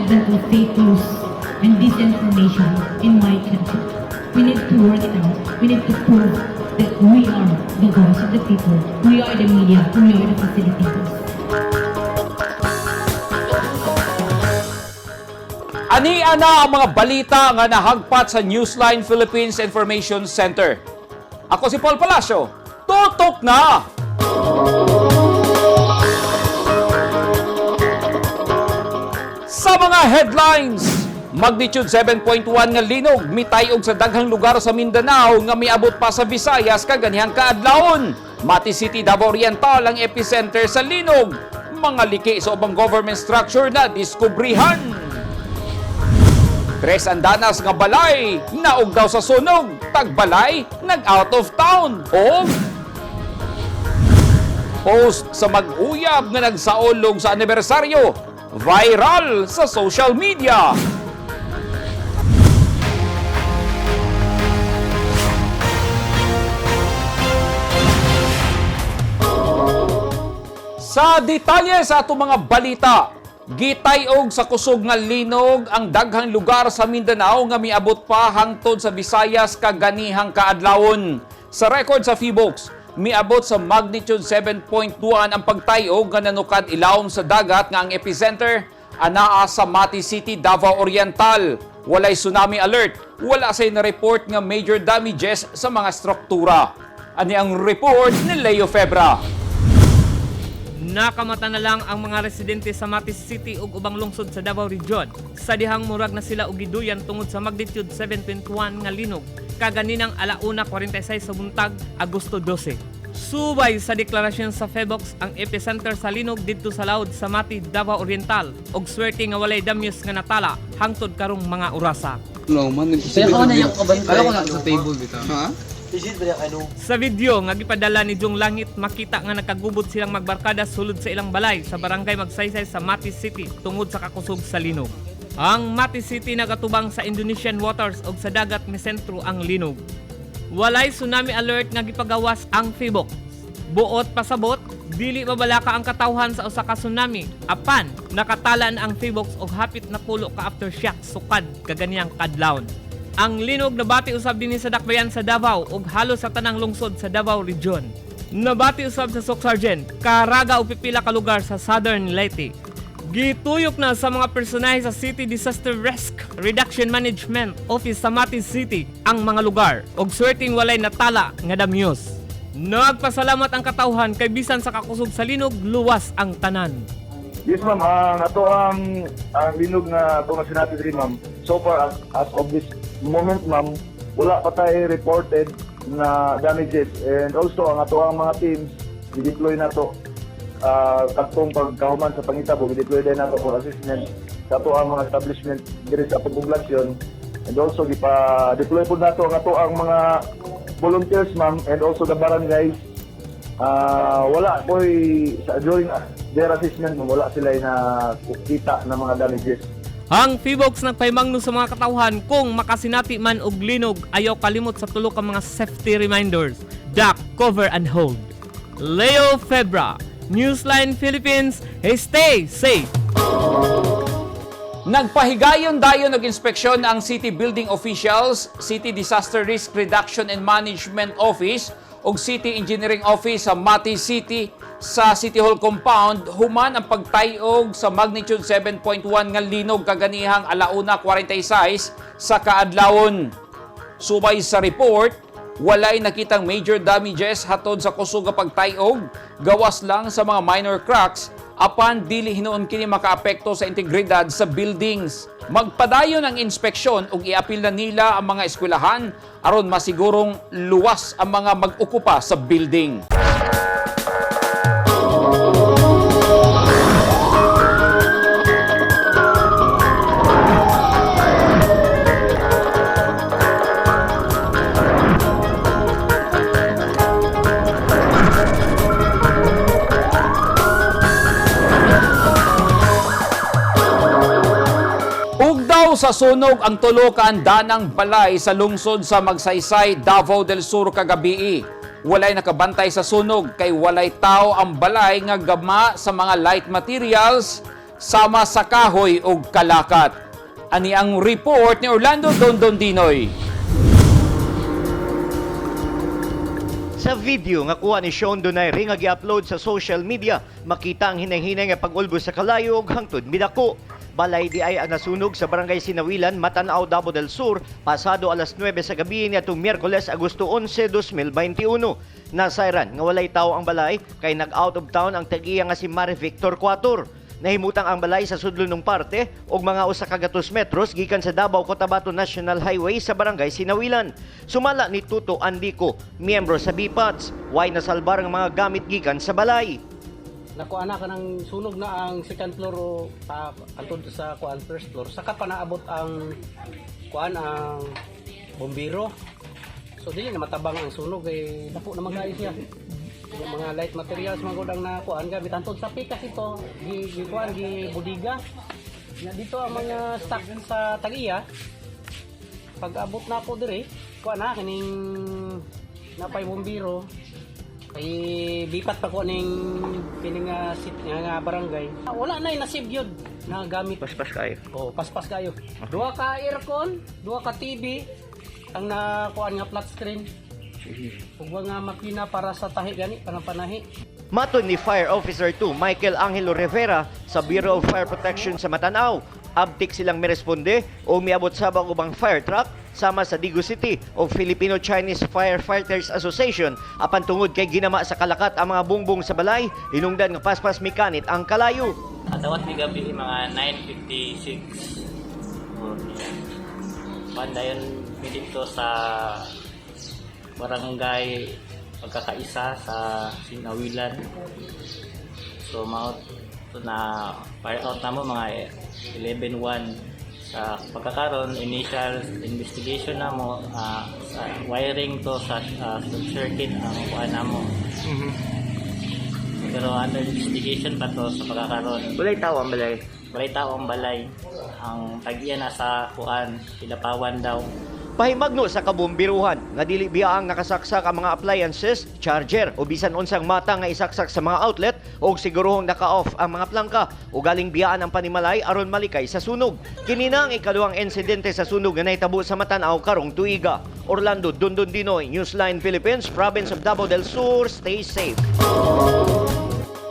advent of fake news and disinformation in my country. We need to work it out. We need to prove that we are the voice of the people. We are the media. We are the facilitators. Ani ana ang mga balita nga nahagpat sa Newsline Philippines Information Center. Ako si Paul Palacio. Tutok na! Sa mga headlines, magnitude 7.1 nga linog mitayog sa daghang lugar sa Mindanao nga miabot pa sa Visayas kaganihang kaadlawon. Mati City, Davao Oriental ang epicenter sa linog. Mga liki sa ubang government structure na diskubrihan. Tres andanas nga balay, naog daw sa sunog, tagbalay, nag out of town. O post sa mag-uyab nga nagsaolog sa anibersaryo, viral sa social media. Sa detalye sa atong mga balita, gitayog sa kusog nga linog ang daghang lugar sa Mindanao nga miabot pa hangtod sa Visayas kaganihang kaadlawon. Sa record sa PHIVOLCS, miabot sa magnitude 7.1 ang pagtayog nga nanukad ilawom sa dagat nga ang epicenter anaa sa Mati City, Davao Oriental. Walay tsunami alert, wala say na-report nga major damages sa mga struktura. Ani ang report ni Leo Febra. Nakamata na lang ang mga residente sa Mati City ug ubang lungsod sa Davao Region sa dihang murag na sila og giduyan tungod sa magnitude 7.1 nga linog kaganinang alauna 46 sa buntag, Agosto 12. Subay sa deklarasyon sa PHIVOLCS, ang epicenter sa linog didto sa laod sa Mati, Davao Oriental ug swerte nga walay damyos nga natala hangtod karong mga orasa. No man, imposible. Kaya ako na yung kabantay. Kala ko na sa table dito. Ha? Sa video nga gipadala ni Jong Langit, makita nga nakagubot silang magbarkada sulod sa ilang balay sa barangay Magsaysay sa Mati City tungod sa kakusog sa linog. Ang Mati City nagatubang sa Indonesian waters ug sa dagat misentro ang linog. Walay tsunami alert nga gipagawas ang PHIVOLCS. Buot pasabot, dili mabalaka ang katawhan sa usa ka tsunami apan nakatalan ang PHIVOLCS og hapit na pulo ka aftershock sukad kaganiyang kadlawon. Ang linog nabati usab dinhi sa Dakbayan sa Davao ug halos sa tanang lungsod sa Davao Region. Nabati usab sa Soccsksargen, Caraga ug pipila ka lugar sa Southern Leyte. Gituyok na sa mga personahe sa City Disaster Risk Reduction Management Office sa Mati City ang mga lugar ug swerteng walay natala nga damyos. Nagpasalamat ang katawhan kay bisan sa kakusog sa linog, luwas ang tanan. Yes, ma'am, ang ato ang linog nga ato nga sinabi diri, ma'am. So far as of this moment, ma'am, wala pa tayo reported na damages, and also ang ato ang mga teams i-deploy nato kadtong pagkahuman sa pangitabo, i-deploy din nato for assessment sa ato ang mga establishment diri sa atong poblasyon, and also gipa-deploy pud nato ang ato ang mga volunteers, ma'am, and also the barangays. Wala ko'y sa during their assessment, wala sila na kita na mga damages. Ang PHIVOLCS nagpahimangno sa mga katawhan kung makasinati man og linog, ayaw kalimot sa tulo ka mga safety reminders. Duck, cover and hold. Leo Febra, Newsline Philippines, stay safe. Nagpahigayon dayon og inspeksyon ang City Building Officials, City Disaster Risk Reduction and Management Office ug City Engineering Office sa Mati City sa City Hall compound human ang pagtayog sa magnitude 7.1 nga linog kaganihang alauna 46 sa kaadlawon. Subay sa report, walay nakitang major damages hatod sa kusog nga pagtayog, gawas lang sa mga minor cracks apan dili hinuon kini makaapekto sa integridad sa buildings. Magpadayon ang inspeksyon ug iapil na nila ang mga eskwelahan aron masigurong luwas ang mga mag-okupa sa building. Ugdaw sa sunog ang tulo ka andanang balay sa lungsod sa Magsaysay, Davao del Sur kagabii. Walay nakabantay sa sunog kay walay tao ang balay nga gama sa mga light materials sama sa kahoy ug kalakat. Ani ang report ni Orlando Dondon Dinoy. Sa video nga kuha ni Sean Donaire nga gi-upload sa social media, makita ang hinay-hinay nga pag-ulbos sa kalayo ug hangtod midako. Balay di ay ang nasunog sa Barangay Sinawilan, Matanao, Davao del Sur, pasado alas 9 sa gabi niadtong Miyerkules, Agosto 11, 2021. Nasayran nga walay tao ang balay kay nag-out of town ang tag-iya nga si Mari Victor Cuator. Nahimutang ang balay sa sudlonong parte og mga usa ka gatos metros gikan sa Davao Cotabato National Highway sa Barangay Sinawilan. Sumala ni Tuto Andico, miyembro sa BPATS, way nasalbar ang mga gamit gikan sa balay. Nakuha na ka ng sunog na ang second floor o pa antod sa kuan first floor, saka pa naabot ang kuan, ang bombero. So dili na matabang ang sunog kay dako naman kaayo siya. Yung mga light materials man gud ang nakuan gamit antod sa pikas ito gi, gi kuan gi budiga na dito ang mga stock sa tag-iya. Pag abot na ako dire, kuan na kining napay bombero kay bipat pa ko ning kining sit nga, nga barangay. Wala na nasib yun na gamit. Paspas kayo. Oh, paspas kayo. Duha ka aircon, duha ka TV, ang nakuan nga flat screen. Ug nga makina para sa tahi gani, panapanahi. Matod ni Fire Officer 2 Michael Angelo Rivera sa Bureau of Fire Protection sa Matanao, abtik silang miresponde o miabot sabang ubang fire truck sama sa Digo City o Filipino-Chinese Firefighters Association apan tungod kay ginama sa kalakat ang mga bungbong sa balay, hinungdan nga paspas mikanit ang kalayo. Atawat ni gabi mga 9:56. O, Pandayon mi dito sa Barangay Pagkakaisa sa Sinawilan. So mao to na fire out na mo mga 11:01. Sa pagkakaroon, initial investigation na mo, sa wiring to sa circuit ang kuha na mo. Pero under investigation pa to sa pagkakaroon. Walay tao ang balay. Walay tao ang balay. Ang tag-iya nasa kuan, Kilapawan daw. Pahimagno sa kabumbiruhan nga dili biya ang nakasaksak ang mga appliances, charger o bisan unsang mata nga isaksak sa mga outlet o siguruhong naka-off ang mga plangka o galing biyaan ang panimalay aron malikay sa sunog. Kini na ang ikaduhang insidente sa sunog nga nahitabo sa Matanao karong tuiga. Orlando Dondon Dinoy, Newsline Philippines, Province of Davao del Sur, stay safe.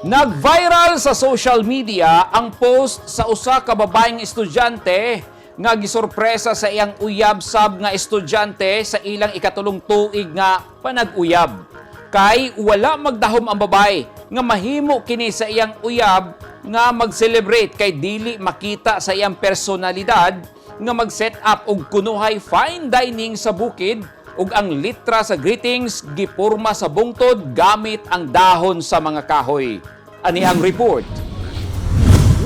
Nag-viral sa social media ang post sa usa ka babaeng estudyante nga gisorpresa sa iyang uyab sab nga estudyante sa ilang ikatulong tuig nga panag-uyab. Kay wala magdahom ang babae nga mahimo kini sa iyang uyab nga mag-celebrate kay dili makita sa iyang personalidad nga mag-set up og kunuhay fine dining sa bukid ug ang litra sa greetings gipurma sa bungtod gamit ang dahon sa mga kahoy. Ani ang report.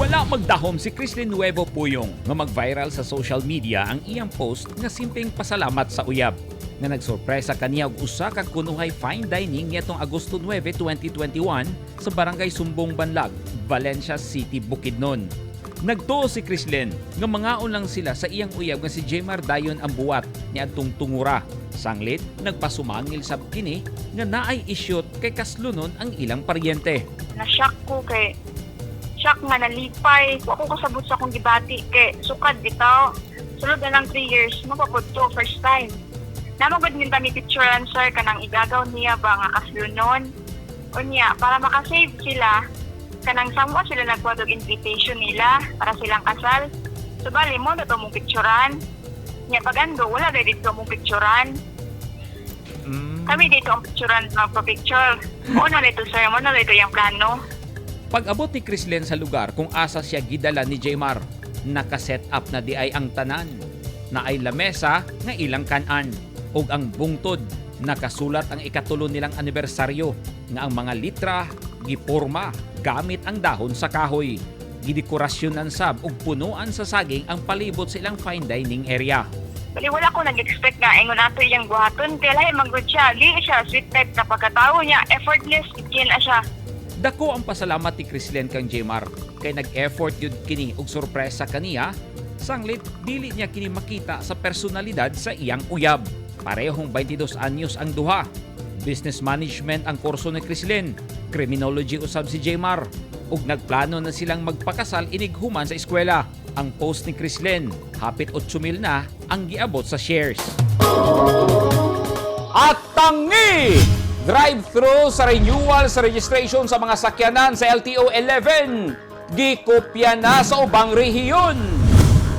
Wala magdahom si Chrislyn Nuevo Puyong nga mag-viral sa social media ang iyang post nga simpleng pasalamat sa uyab nga nagsorpresa kaniya og usa ka kunuhay fine dining niadtong Agosto 9, 2021 sa Barangay Sumbong Banlag, Valencia City, Bukidnon. Nagtuo si Chrislyn nga mangaon lang sila sa iyang uyab nga si Jemar Dayon ang buwat niadtong tungura. Sanglit, nagpasumangil sab kini nga naay isyot kay kaslunon ang ilang paryente. Na-shock ko kay shock nga nalipay wa ko kasabot sa akong gibati kay sukad bitaw sulod na lang 3 years mapapod to first time namo gud min kami picturean, sir, kanang igagaw niya ba nga kaslunon. Unya para makasave sila kanang samwa sila nagkuha og invitation nila para silang kasal. So bali mo na to mong picturean niya. Pag ando wala na dito mong picturean. Kami dito ang picturean, magpa-picture mo na dito, sir, mo na dito yung plano. Pag-abot ni Chrislyn sa lugar kung asa siya gidala ni Jmar, nakaset up na di ay ang tanan. Na ay lamesa nga ilang kanan. Ug ang bungtod, nakasulat ang ikatulo nilang anibersaryo nga ang mga litra giporma gamit ang dahon sa kahoy. Gidekorasyonan sab ug punuan sa saging ang palibot sa ilang fine dining area. Bali wala ko nag-expect nga ingon ato iyang buhaton kay lahi man gud siya, di siya sweet type na pagkatao niya, effortless gid na siya. Dako ang pasalamat ni Chrislyn kang Jmar kay nag-effort yun kini og sorpresa kaniya sanglit dili niya kini makita sa personalidad sa iyang uyab. Parehong 22 anyos ang duha. Business management ang kurso ni Chrislyn, criminology usab si Jmar. ug nagplano na silang magpakasal inig human sa eskwela. Ang post ni Chrislyn, hapit 8,000 na ang giabot sa shares. At tangi! Drive-thru sa renewal sa registration sa mga sakyanan sa LTO 11. Gikopya na sa ubang rehiyon.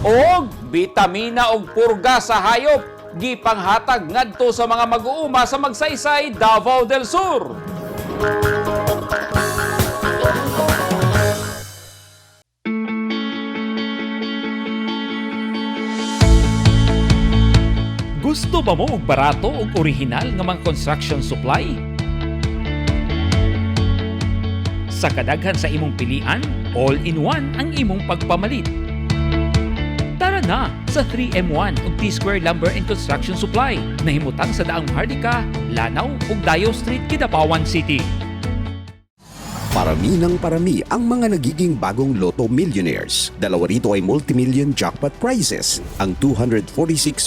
Og bitamina og purga sa hayop gipanghatag ngadto sa mga mag-uuma sa Magsaysay, Davao del Sur. Gusto ba mo og barato og orihinal nga mga construction supply? Sa kadaghan sa imong pilian, all-in-one ang imong pagpamalit. Tara na sa 3M1 ug T-Square Lumber and Construction Supply nahimutang sa Daang Maharlika, Lanao ug Dayo Street, Kidapawan City. Parami ng parami ang mga nagiging bagong Lotto millionaires. Dalawa rito ay multimillion jackpot prizes, ang 246.08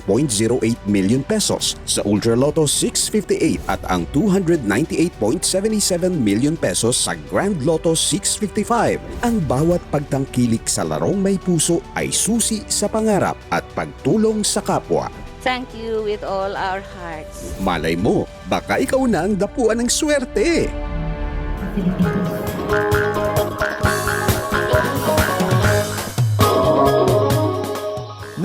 million pesos sa Ultra Lotto 658 at ang 298.77 million pesos sa Grand Lotto 655. Ang bawat pagtangkilik sa larong may puso ay susi sa pangarap at pagtulong sa kapwa. Thank you with all our hearts. Malay mo, baka ikaw na ang dapuan ng swerte. Facilitators.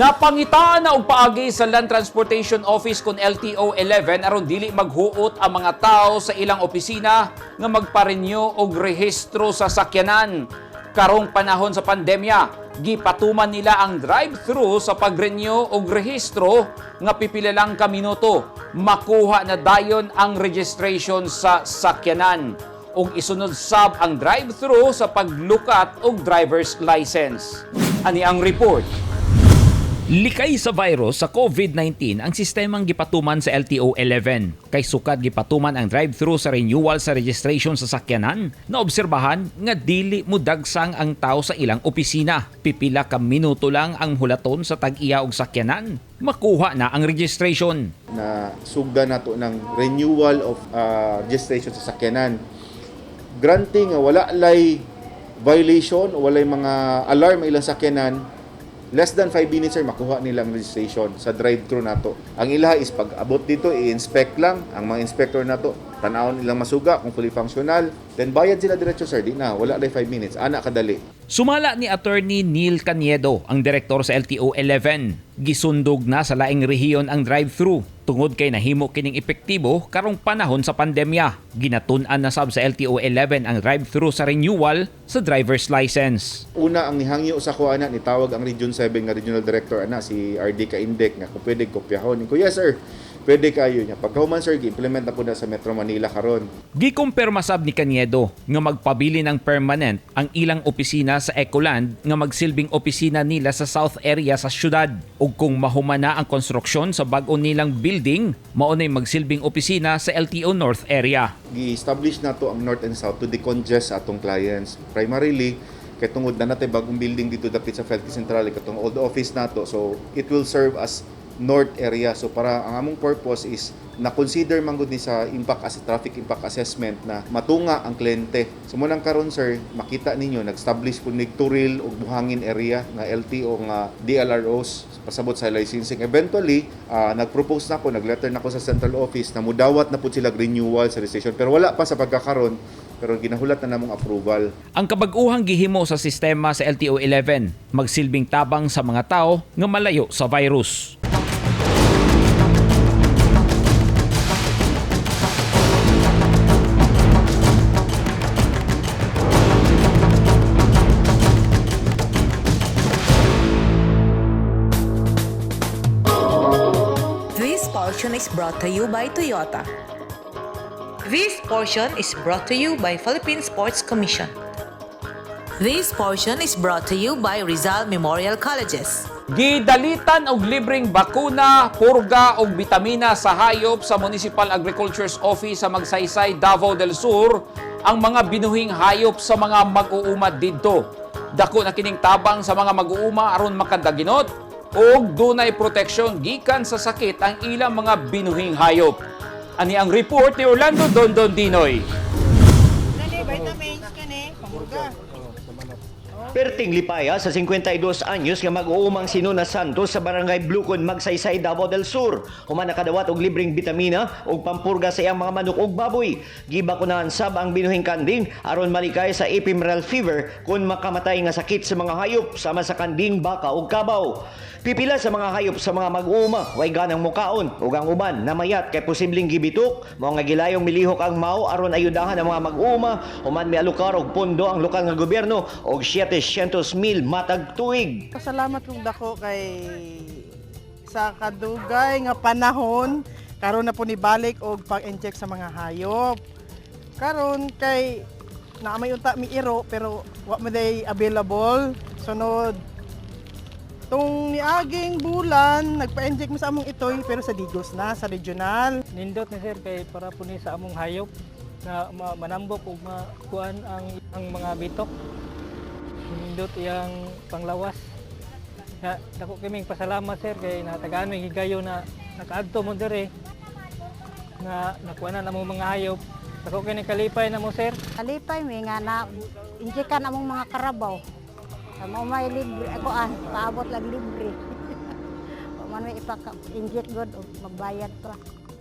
Napangitaan na og paagi sa Land Transportation Office kon LTO 11 aron dili maghuot ang mga tao sa ilang opisina nga magpa-renew og rehistro sa sakyanan. Karong panahon sa pandemya, gipatuman nila ang drive-thru sa pag-renew og rehistro nga pipila lang ka minuto. Makuha na dayon ang registration sa sakyanan ug isunod sab ang drive-thru sa paglukat og driver's license. Ani ang report. Likay sa virus sa COVID-19 ang sistemang gipatuman sa LTO 11. Kay sukad gipatuman ang drive-thru sa renewal sa registration sa sakyanan, naobserbahan nga dili mudagsang ang tao sa ilang opisina. Pipila ka minuto lang ang hulaton sa tag-iya og sakyanan, makuha na ang registration. Na sugda nato ng renewal of registration sa sakyanan. Granting nga wala lay violation o walay mga alarm ang ilang sakyanan, less than 5 minutes, sir, makuha nila ang registration sa drive-thru nato. Ang ilaha is pag abot dito, i-inspect lang ang mga inspector nato, tan-awon ilang masuga kung fully functional, then bayad sila diretso, sir, di na wala lay 5 minutes, ana kadali. Sumala ni Attorney Neil Caniedo, ang direktor sa LTO 11. Gisundog na sa laing rehiyon ang drive-thru tungod kay nahimo kining epektibo karong panahon sa pandemya. Ginatun-an na sab sa LTO 11 ang drive-thru sa renewal sa driver's license. Una ang nihangyo sa ko ana, nitawag ang Region 7 nga regional director ana, si RD Kaindek, nga kung pwede kopyahon. Ko, "Yes sir, pwede kayo." Niya pagkahuman, sir, gi-implement na po na sa Metro Manila karon. Gikumpirma sab ni Caniedo nga magpabili ng permanent ang ilang opisina sa Ecoland nga magsilbing opisina nila sa South Area sa syudad. Ug kung mahuman na ang konstruksyon sa bag-o nilang building, mao nay magsilbing opisina sa LTO North Area. Gi-establish nato ang North and South to decongest atong clients. Primarily, kay tungod na natay bagong building dito dapit sa Felty Central, katong old office nato. So it will serve as North area. So para ang among purpose is na consider man gud ni sa impact as traffic impact assessment na matunga ang kliyente. So mo nang karon, sir, makita ninyo nag-establish po nig Turil ug Buhangin area nga LTO nga DLROs pasabot sa licensing. Eventually, nag-propose na ko, nag-letter na ko sa central office na mudawat na pud sila renewal sa registration. Pero wala pa sa pagkakaron, pero ginahulat na namong approval. Ang kabag-uhang gihimo sa sistema sa LTO 11, magsilbing tabang sa mga tao nga malayo sa virus. This portion is brought to you by Toyota. This portion is brought to you by Philippine Sports Commission. This portion is brought to you by Rizal Memorial Colleges. Gidalitan og libreng bakuna, purga og bitamina sa hayop sa Municipal Agriculture's Office sa Magsaysay, Davao del Sur ang mga binuhing hayop sa mga mag-uuma didto. Dako na kining tabang sa mga mag-uuma aron makadaginot og dunay proteksyon gikan sa sakit ang ilang mga binuhing hayop. Ani ang report ni Orlando Dondon Dinoy. Purga. Oh, sa manok. Perting lipaya sa 52 anyos nga mag-uumang si Nuna Santos sa Barangay Blucon, Magsaysay, Davao del Sur. Human nakadawat og libreng bitamina ug pampurga sa iyang mga manok ug baboy. Gibakunahan sab ang binuhing kanding aron malikay sa ephemeral fever kun makamatay nga sakit sa mga hayop sama sa kanding, baka ug kabaw. Pipila sa mga hayop sa mga mag-uuma way ganang mukaon ug ang uban namayat kay posibleng gibitok, mao nga gilayong milihok ang MAO aron ayudahan ang mga mag-uuma human mialokar og pondo ang lokal nga gobyerno og 700,000 matag tuig. Pasalamat kong dako kay sa kadugay nga panahon karon na po nibalik og pag-inject sa mga hayop. Karon kay naa may unta mi iro pero wa man day available. Sunod tung niaging bulan nagpa-inject mo sa among itoy pero sa Digos na sa regional. Nindot ni sir kay para po ni sa among hayop na manambok ug makuan ang mga bitok. Nindot iyang panglawas. Na dako kaming pasalamat, sir, kay natagaan mi higayo na nakaadto mo diri na nakuanan among mga hayop. Dako kini kalipay na mo, sir. Kalipay mi nga na injikan among mga karabaw. Sa mao may libre ako paabot lang libre. Wa man may ipaka-inject god og magbayad pa.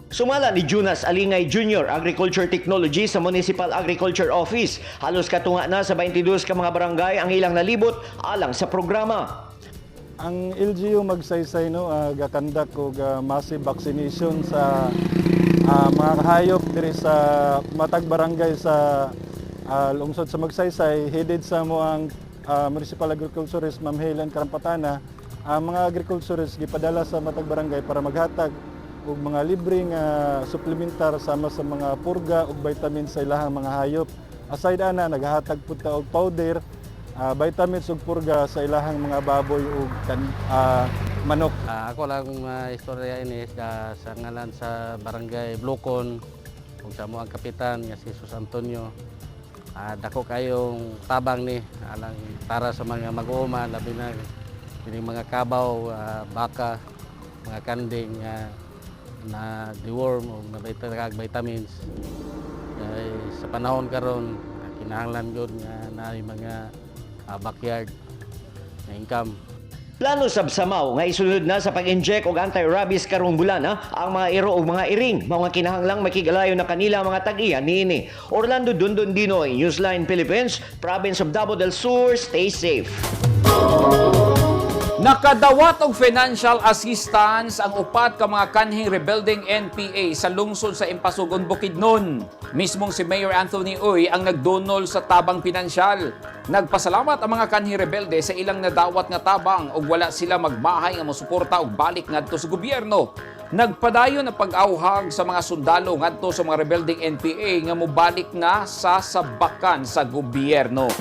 Sumala ni Jonas Alingay Jr., Agriculture Technology sa Municipal Agriculture Office. Halos katunga na sa 22 ka mga barangay ang ilang nalibot alang sa programa. Ang LGU Magsaysay, no, gakandak og massive vaccination sa mga kahayop diri sa matag barangay sa lungsod sa Magsaysay, headed sa mo ang Municipal Agriculturist Ma'am Helen Karampatana. Ang mga agriculturist gipadala sa matag barangay para maghatag og mga libreng suplementar sama sa mga purga ug vitamins sa ilahang mga hayop. Aside ana, naghahatag pud ta og powder, vitamins ug purga sa ilahang mga baboy ug manok. Ako lang istorya ini sa ngalan sa Barangay Blocon ug sa among kapitan nga si Jesus Antonio. Dako kayong tabang ni alang para sa mga mag-uuma, labi na kining mga kabaw, baka, mga kanding na deworm o na vitamins. Kay sa panahon karon kinahanglan gyud nga naay mga backyard na income. Plano sab sa MAO nga isulod na sa pag-inject og anti-rabies karong bulan ang mga iro ug mga iring, mao nga kinahanglang makigalayo na kanila ang mga tag-iya niini. Orlando Dundon Dinoy, Newsline Philippines, Province of Davao del Sur, stay safe. Nakadawat og financial assistance ang upat ka mga kanhing rebuilding NPA sa lungsod sa Impasugon, Bukidnon. Mismong si Mayor Anthony Uy ang nagdonol sa tabang pinansyal. Nagpasalamat ang mga kanhing rebelde sa ilang nadawat nga tabang ug wala sila magmahay nga mosuporta og balik ngadto sa gobyerno. Nagpadayon ang pag-awhag sa mga sundalo ngadto sa mga rebelding NPA nga mobalik na sa sabakan sa gobyerno.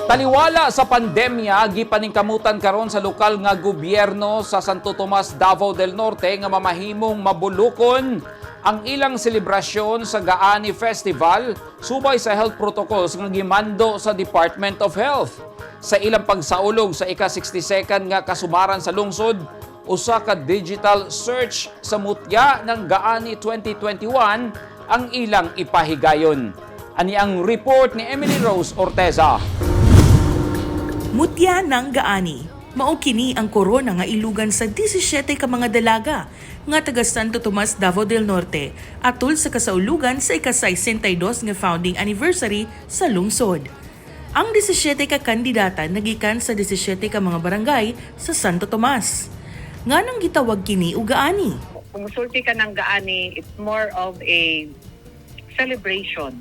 Taliwala sa pandemya, gipaningkamutan karon sa lokal nga gobyerno sa Santo Tomas, Davao del Norte nga mamahimong mabulukon ang ilang selebrasyon sa Gaani Festival subay sa health protocols nga gimando sa Department of Health. Sa ilang pagsaulog sa ika-62nd nga kasumaran sa lungsod, usa ka digital search sa mutya ng Gaani 2021 ang ilang ipahigayon. Ani ang report ni Emily Rose Orteza. Mutya ng Gaani. Mao kini ang korona nga ilugan sa 17 ka mga dalaga nga taga Santo Tomas, Davao del Norte atol sa kasaulugan sa ika-62 nga founding anniversary sa lungsod. Ang 17 ka kandidata nagikan sa 17 ka mga barangay sa Santo Tomas. Nganong gitawag kini og Gaani? Kung musulti ka ng Gaani, it's more of a celebration.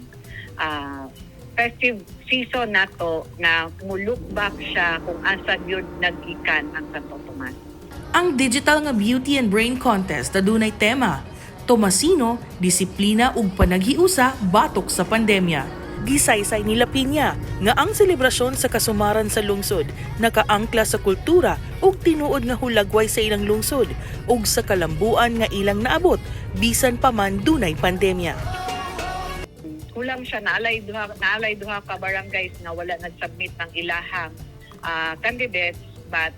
Festive season nato na mu-look back siya kung asa gyud naggikan ang Santo Tomas. Ang digital nga beauty and brain contest adunay tema, Tomasino, disiplina ug panaghiusa batok sa pandemya. Gisaysay ni Piña nga ang selebrasyon sa kasumaran sa lungsod nakaangkla sa kultura ug tinuod nga hulagway sa ilang lungsod ug sa kalambuan nga ilang naabot bisan pa man dunay pandemya. Kulang siya, naalay duha ka barangays nga wala nag-submit ng ilahang candidates, but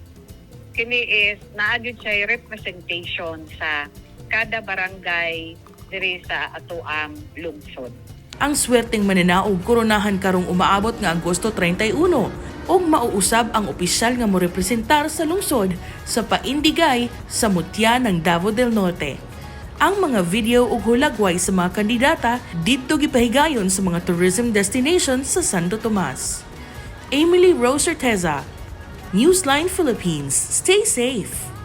kini is naa gyud siya representation sa kada barangay diri sa atoang lungsod. Ang swerteng mananaog koronahan karong umaabot nga Agosto 31 ug mauusab ang opisyal nga morepresentar sa lungsod sa paindigay sa mutya ng Davao del Norte. Ang mga video ug hulagway sa mga kandidata didto gipahigayon sa mga tourism destinations sa Santo Tomas. Emily Rose Orteza, Newsline Philippines. Stay safe.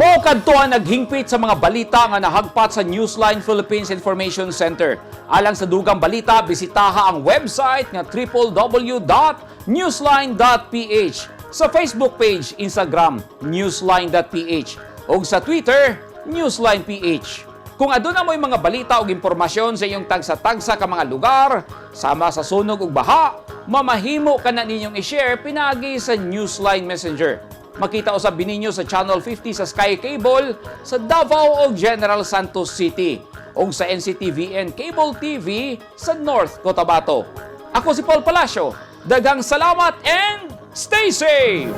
Mao kadto ang naghingpit sa mga balita nga nahagpat sa Newsline Philippines Information Center. Alang sa dugang balita, bisitaha ang website nga www.newsline.ph, sa Facebook page, Instagram, newsline.ph ug sa Twitter, newsline.ph. Kung aduna mo'y mga balita o impormasyon sa iyong tagsa-tagsa ka mga lugar, sama sa sunog ug baha, mamahimo ka na ninyong i-share pinagi sa Newsline Messenger. Makita usab ninyo sa Channel 50 sa Sky Cable sa Davao o General Santos City o sa NCTVN Cable TV sa North Cotabato. Ako si Paul Palacio. Daghang salamat and stay safe!